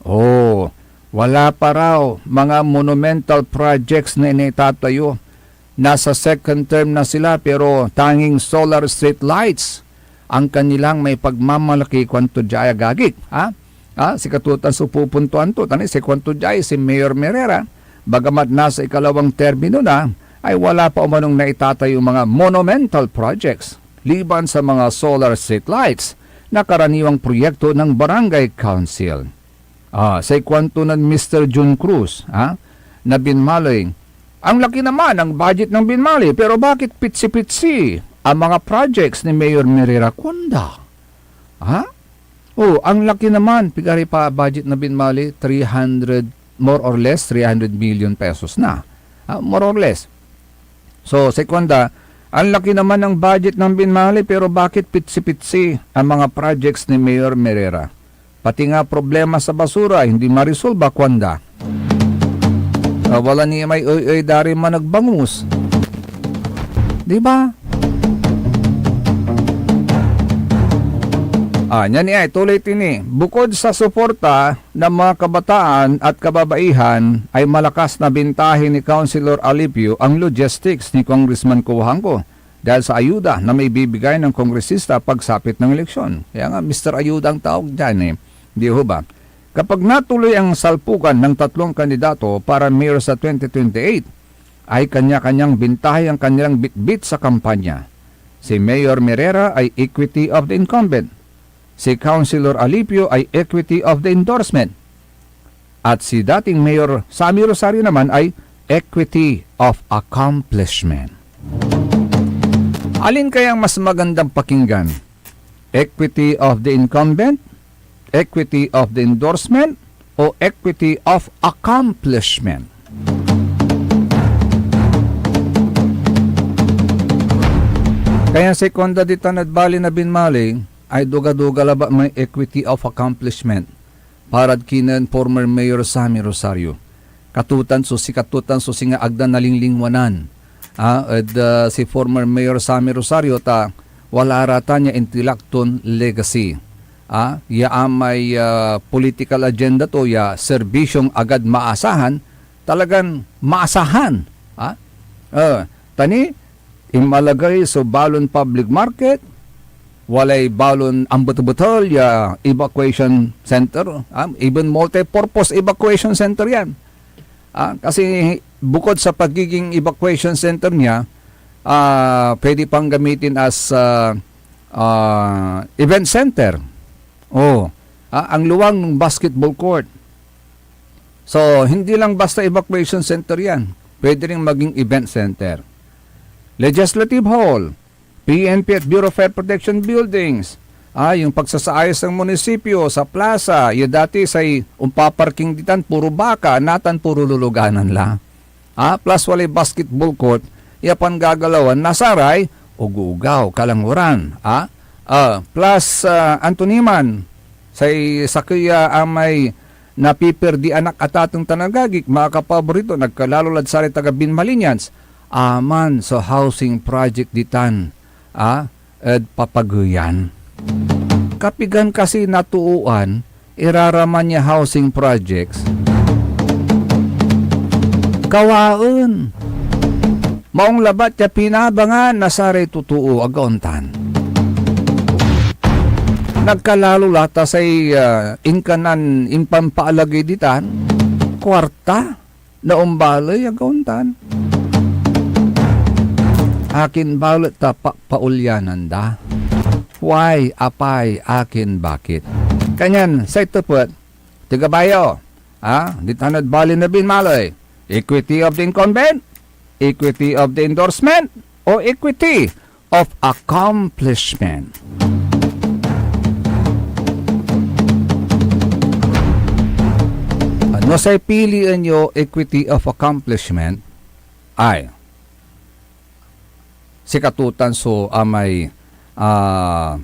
Oh, wala pa raw mga monumental projects na initatayo. Nasa second term na sila, pero tanging solar street lights ang kanilang maipagmamalaki, kuanto diay, agagik, ha? Ha? Sikatotan so pupuntoan to, tan si kuanto diay, si Mayor Merera, bagamat nasa ikalawang termino na, ay wala pa umanong naitatayo mga monumental projects, liban sa mga solar street lights na karaniwang proyekto ng barangay council. Ah, say kuanto nen Mister Jun Cruz, ah, na Binmaley, "Ang laki naman ng budget ng Binmaley, pero bakit pitsi-pitsi ang mga projects ni Mayor Merera?" Kuanda. Ha? Oh, ang laki naman, pigari pa budget na Binmaley, three hundred, more or less, three hundred million pesos na. Ah, more or less. So, say kuanda, "Ang laki naman ng budget ng Binmaley, pero bakit pitsi-pitsi ang mga projects ni Mayor Merera? Pati nga problema sa basura, hindi marisolba," kuanda. Ah, wala ni may oy-oy da rin managbangus. Di ba? Ah, niyan ni ay tuloy tini. Bukod sa suporta ng mga kabataan at kababaihan, ay malakas na bintahi ni Councilor Alipio ang logistics ni Congressman Cojuangco dahil sa ayuda na maibibigay ng kongresista pagsapit ng eleksyon. Kaya nga, Mister Ayuda ang tawag dyan eh. Di ho ba? Kapag natuloy ang salpukan ng tatlong kandidato para mayor sa twenty twenty-eight, ay kanya-kanyang bintahi ang kanilang bitbit sa kampanya. Si Mayor Merera ay equity of the incumbent. Si Councilor Alipio ay equity of the endorsement. At si dating Mayor Sammy Rosario naman ay equity of accomplishment. Alin kayang mas magandang pakinggan? Equity of the incumbent, equity of the endorsement, o equity of accomplishment? Kaya si Conda ditan ed bali na binmali ay duga-duga labat may equity of accomplishment para kinen former Mayor Sammy Rosario. Katutan so, sikatutan so singa agda nalinglingwanan. Ah, ed, ah, si former Mayor Sammy Rosario ta wala ra tan ya intilak ton legacy. Ah, ya amay, ah, political agenda to ya serbisyong agad maasahan, talagan maasahan. Ah, ah, tani, inmalagey so balon public market, walay balon ambetebetel ya evacuation center, ah, even multi-purpose evacuation center yan. Ah, kasi bukod sa pagiging evacuation center niya, ah, pwede pang gamitin as, ah, ah, event center. Oh, ah, ang luwang ng basketball court. So, hindi lang basta evacuation center yan. Pwede rin maging event center. Legislative Hall, P N P at Bureau of Fire Protection Buildings. Ah, yung pagsasaayos ng munisipyo sa plaza, ya dati say umpaparking ditan, puro baka, natan puro luluganan la. Ah, plus walay basketball court, ya panggagalawan na saray ugugaw, kalanguran. Ah, ah, plus, ah, anto ni man, say sakey ya amay napiperdi anak a tateng tan agagik, makapaborito, nagkalalo lad saray taga Binmalinians, aman so housing project ditan, ah, ed papageyan. Kapigan kasi natooan, iraraman ya housing projects? Kawaen. Maong labat ya pinabangan na saray totoo, agaon tan. Nagkalalo la ta say, ah, inkanan impampaalagey ditan, kuarta na ombaley, agaon tan. Akin balet ta pa-, paulyanan da? Why, apay, akin bakit? Kanyan, say tepet, tiga Bayo, ah, ditan ed bali na binmali, equity of the incumbent, equity of the endorsement, o equity of accomplishment? No say pilien yo equity of accomplishment, ay, sikatotan so amay, ah,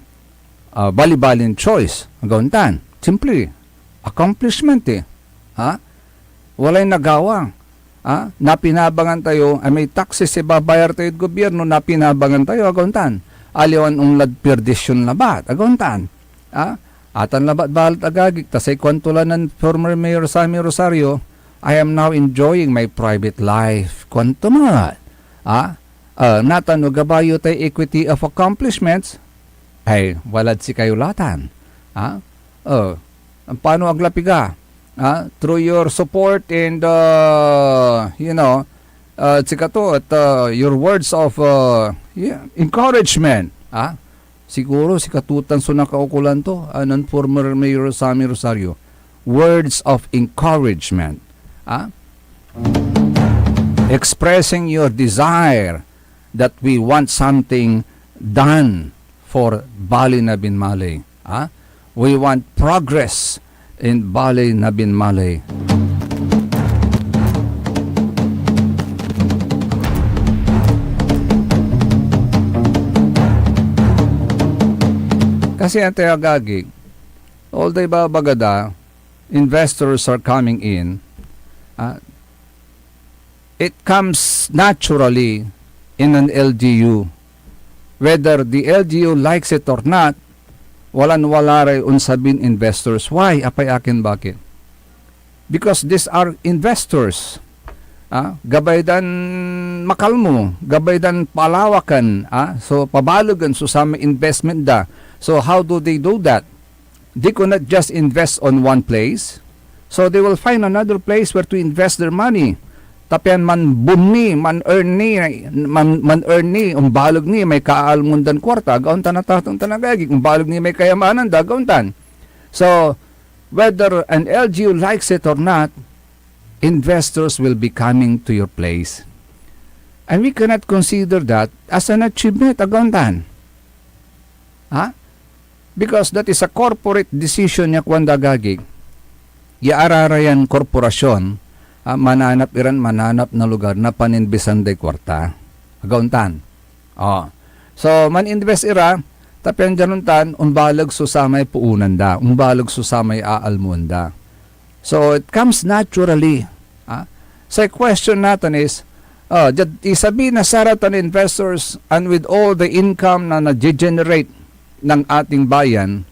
ah, balibalin choice. Agaon tan, simple, accomplishment eh. Ha? Walay nagawa. Ha? Napinabangan tayo, ay may taxes ibabayar tayod gobyerno, napinabangan tayo, agaon tan. Aliwan onlad perdisyon labat, agaon tan. Ha? Atan labat balet agagik, ta say kuanto la nen former Mayor Sammy Rosario, "I am now enjoying my private life." Kuanto met. Ha? Ah, natan no gabay yo tay equity of accomplishments, ay, walad sikayo latan. Ha? Oh, paano aglapiga? Ha? Through your support and, uh, you know, uh, sikato at, uh, your words of, uh, yeah, encouragement. Ha? Siguro sikatotan so nakaukolan to, ah, nen former Mayor Sammy Rosario. Words of encouragement. Ah? Expressing your desire that we want something done for Bali na Binmali. Ah? We want progress in Bali na Binmali. Kasi, Ate Agagi, although ibabaga da, investors are coming in, ah, it comes naturally in an L G U. Whether the L G U likes it or not, walan-wala ray onsabin investors. Why? Apay akin, bakit? Because these are investors. Ah, gabay dan makalmo, gabay dan palawakan, ah, so pabalogen so samay investment da. So how do they do that? They could not just invest on one place. So they will find another place where to invest their money. Ta pian manbunmi, man-earn ni, man, man-earn ni, ombaleg ni may kaalmondan kuarta, agaon tan a tateng tan agagi, ombaleg ni may kayamanan da, agaon tan. So, whether an L G U likes it or not, investors will be coming to your place. And we cannot consider that as an achievement, agaon tan. Ha? Because that is a corporate decision ya kuanda, agagi. Ya ararayan korporasyon, ah, mananap iran mananap na lugar na paninbesan day kuarta. Agaon tan. Oh. So, man-invest ira, ta pian diad ontan, ombaleg so samay poonan da, ombaleg so samay aalmoen da. So, it comes naturally. Ah? So, question natan is, ah, diad isabi na saratan investors and with all the income na na-generate ng ating bayan,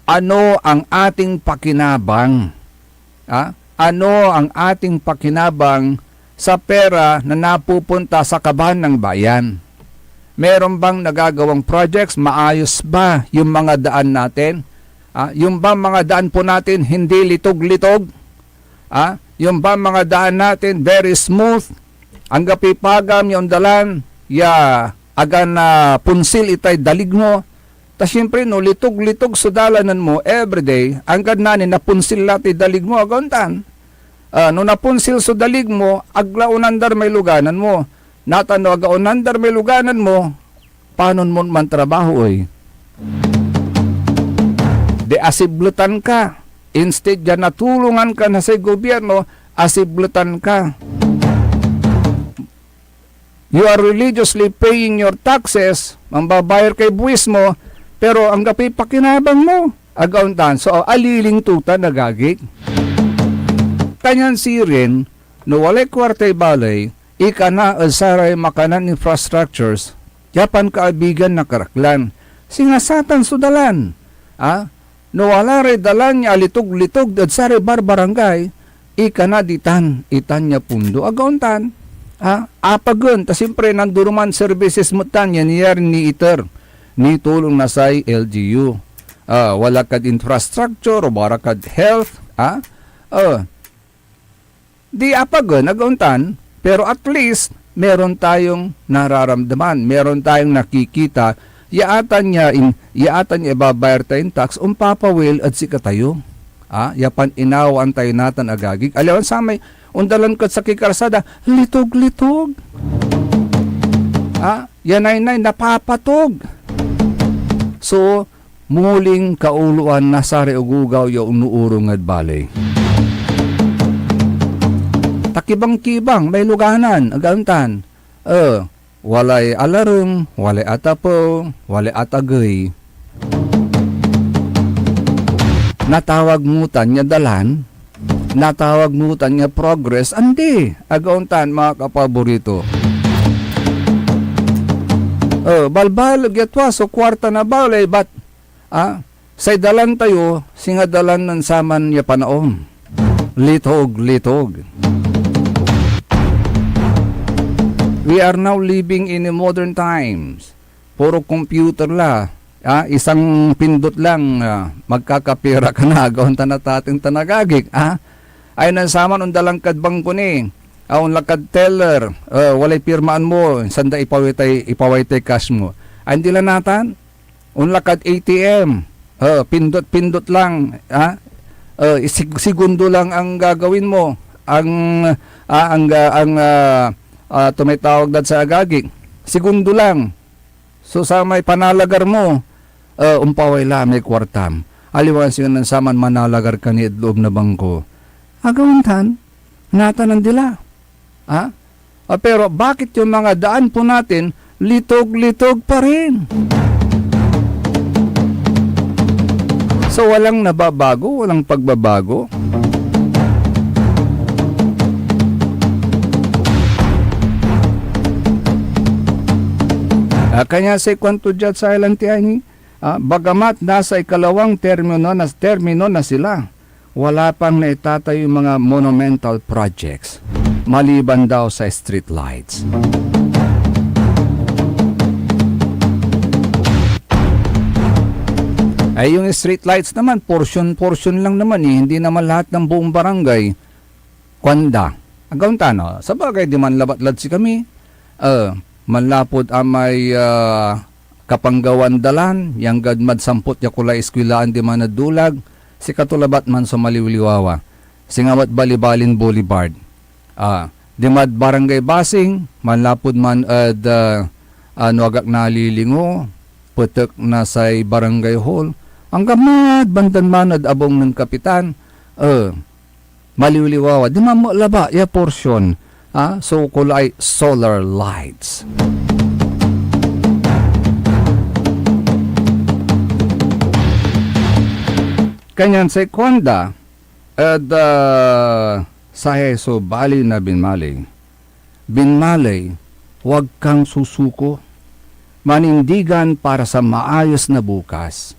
ano ang ating pakinabang? Ah? Ano ang ating pakinabang sa pera na napupunta sa kaban ng bayan? Meron bang nagagawang projects? Maayos ba yung mga daan natin? Ah, yung bang mga daan po natin hindi litog-litog? Ah, yung bang mga daan natin very smooth? Anggapoy pagam ya ondalan ya agan napunsil itay dalig mo. Ta siyempre, no, litog-litog so dalanen mo everyday, anggad nani napunsil la tay dalig mo, agaon tan. Ah, no napunsil so dalig mo, ag la onandar may luganan mo. Natan no ag la onandar may luganan mo, panon mon mantrabaho, oy? Di asibletan ka. Instead ya natulongan ka na say gobyerno, asibletan ka. You are religiously paying your taxes, mambabayar kay buwis mo, pero anggapoy pakinabang mo, agaon tan. So, aliling tutan, agagik. Kanyan sirin, no walay kuartay baley, ikana ed saray makanan infrastructures, ya pankaabigan na karaklan. Singa satan so dalan. Ah, no wala ray dalan ya alitog-litog ed saray barbarangay, ikana ditan, itan ya pundo. Agaon tan. Ah, apagen, ta siyempre, nanduruman services met tan ya niyar niiter, nitulong na say L G U. Ah, wala kad infrastructure, wala kad health, ah, ah, di apagen, agaon tan, pero at least, meron tayong nararamdaman, meron tayong nakikita, ya atan ya in-, ya atan ya ibabayar tayon tax, ompapawil ed sikatayo. Ah, ya pan-inawaan tayo natan, agagik. Aliwan samay ondalan kad sakey kalsada, litog-litog. Ah, ya naynay, napapatog. So, muling kaoloan na saray ogogaw ya onoorong ed baley. Takibang-kibang, may luganan, agaon tan. Eh, walay alarem, walay atapew, walay atagey. Natawag mo tan ya dalan, natawag mo tan ya progress, andi, agaon tan, mga kapaborito. Eh, balbaleg ya tua so kuarta na baley, but, ah, say dalan tayo, singa dalan nen saman ya panaon. Litog, litog. We are now living in a modern times. Puro computer la. Ah, isang pindot lang, ah, magkakapera ka na, agaon tan a tateng tan agagik, ah. Ay, nen saman, ondalan kad bangko ni, ah, onla kad teller, ah, walay pirmaan mo, sanda ipaway tay, ipaway tay cash mo. Ay, andi la natan, onla kad A T M, ah, pindot-pindot lang, ah. Ah, sig-, segundo lang ang gagawin mo, ang, ah, ang, ah, ang, ah, ah, tumitawag dad sa agagik. Segundo lang. So, samay panalagar mo, eh, ompaway la may kuartam. Aliwan singa nen saman manalagar ka ni ed loob na bangko. Agaon tan, natan andi la. Ha? Ah, pero bakit yung mga daan po natin, litog-litog pa rin? So, walang nababago, walang pagbabago. Ah, kanya say kuanto diad sa Island ti ani, Ah, bagamat nasa ikalawang termino na, termino na sila, wala pang naitatayoy mga monumental projects, maliban daw sa street lights. Ay, yung street lights naman, portion-portion lang naman eh. Hindi naman lahat ng buong barangay. Kuanda, agawn ta, no? Sabagay, diman labat lad sikami, eh, manlapud amay, ah, kapanggawan dalan, ya anggad madsampot ya kulay eskwelaan diman ed Dulag, sikato labat man so maliwliwawa. Singa met Balibalin Boulevard. Ah, dimad Barangay Basing, manlapud man ed, ah, ah, no agak nalilingo, petek na say Barangay Hall, angga met bandan man ed abung nen Kapitan, eh, maliwliwawa, diman met labat ya portion, ah, so kulay solar lights. Kanyan say kuanda ed, ah, sahay so bali na binmali, binmali, huwag kang susuko. Manindigan para sa maayos na bukas.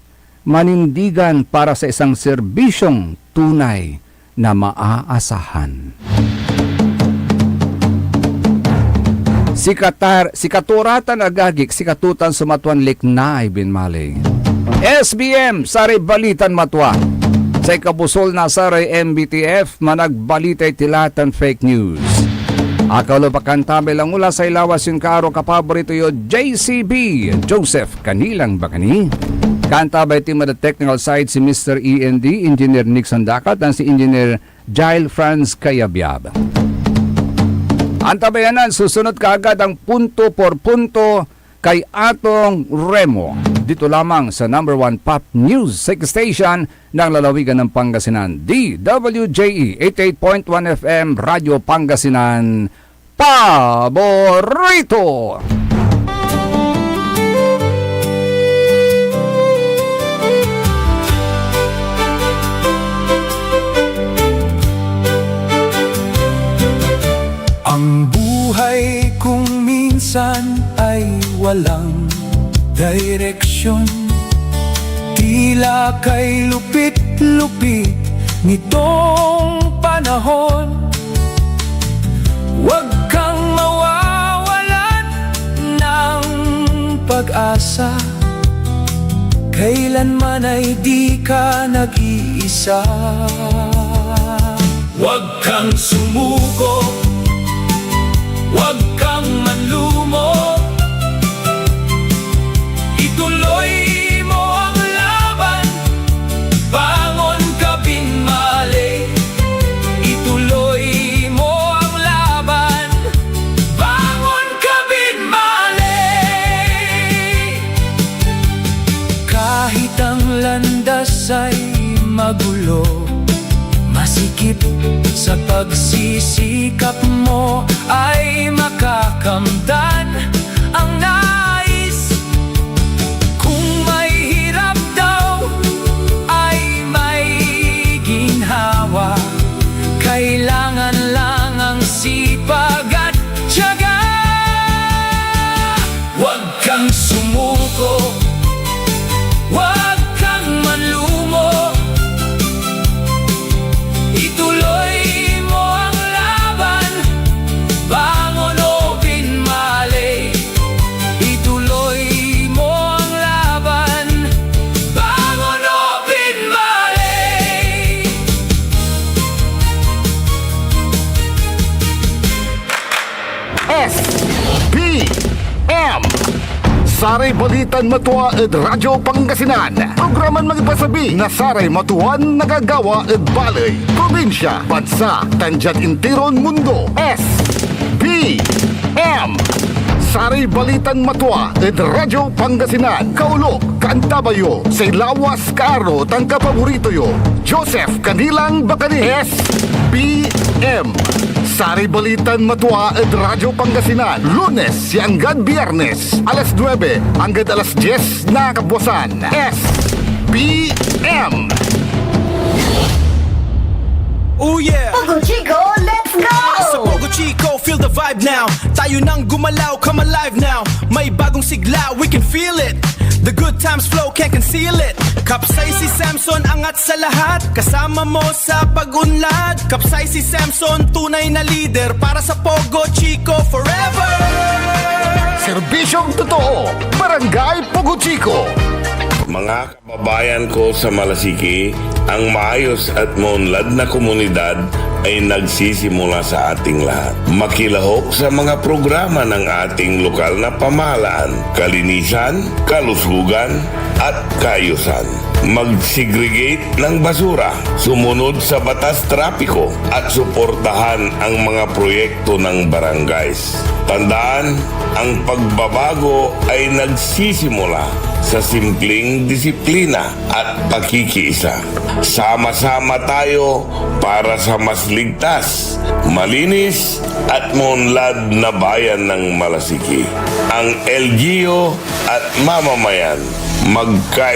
Manindigan para sa isang serbisyong tunay na maaasahan. Sikatar-, sikato ra tan agagik, sikato tan so matuan liknay binmali. S B M, saray balitan matua. Say kabusol na saray M B T F, managbalita ed sila tan fake news. Akaw la pa kantabay langula say lawas yon kaaro kapaborito yo, J C B, Joseph Kanilang Bakani. Kantabay team ed technical side si Mister E N D, Engineer Nixon Dacat, tan si Engineer Jail Franz Kayabyab. Antabayanan, susunod kaagad ang punto por punto kay Atong Remo. Dito lamang sa number one pop music station ng lalawigan ng Pangasinan, D W J E eighty-eight point one F M, Radyo Pangasinan, Paborito! Ang buhay kong minsan ay walang direksyon. Tila kay lupit-lupit nitong panahon. Huwag kang mawawalan ng pag-asa. Kailanman ay di ka nag-iisa. Huwag kang sumuko, huwag kang manlumo. Ituloy mo ang laban, bangon ka, binmali. Ituloy mo ang laban, bangon ka, binmali. Kahit ang landas ay magulo, masikip sa pagsisikap mo ay makakamtan ang nais. Kung may hirap daw ay may ginhawa, kailangan lang ang sipag at tiyaga. Huwag kang sumuko, huwag kang manlumo. Ituloy mo ang laban, bangon o binmali. Ituloy mo ang laban, bangon o binmali. S P M. Saray balitan matua ed Radyo Pangasinan. Programan mangipasabi na saray matuan nagagawa ed baley, probinsya, bansa, tan diad intiron mundo. S P M. Saray balitan matua ed Radyo Pangasinan. Kaolop, kaantabay yo say lawas, kaaro, tan kapaborito yo, Joseph Kanilang Bakani. S P M. Saray balitan matua ed Radyo Pangasinan, Lunes ya anggad Biyernes, alas nuebe anggad alas dies na kabuasan. S P M. Oh yeah! Pogo Chico, let's go! Sa Pogo Chico, feel the vibe now. Tayo nang gumalaw, come alive now. May bagong sigla, we can feel it. The good times flow, can't conceal it. Kapsay si Samson, angat sa lahat. Kasama mo sa pag-unlad. Kapsay si Samson, tunay na leader. Para sa Pogo, Chico, forever. Serbisyong totoo, Barangay Pogo Chico. Mga kababayan ko sa Malasiki, ang maayos at maunlad na komunidad ay nagsisimula sa ating lahat. Makilahok sa mga programa ng ating lokal na pamahalaan, kalinisan, kalusugan, at kaayusan. Mag-segregate ng basura, sumunod sa batas trapiko, at suportahan ang mga proyekto ng barangays. Tandaan, ang pagbabago ay nagsisimula sa simpleng disiplina at pakikiisa. Sama-sama tayo para sa mas ligtas, malinis, at maunlad na bayan ng Malasiki. Ang L G U at mamamayan, magka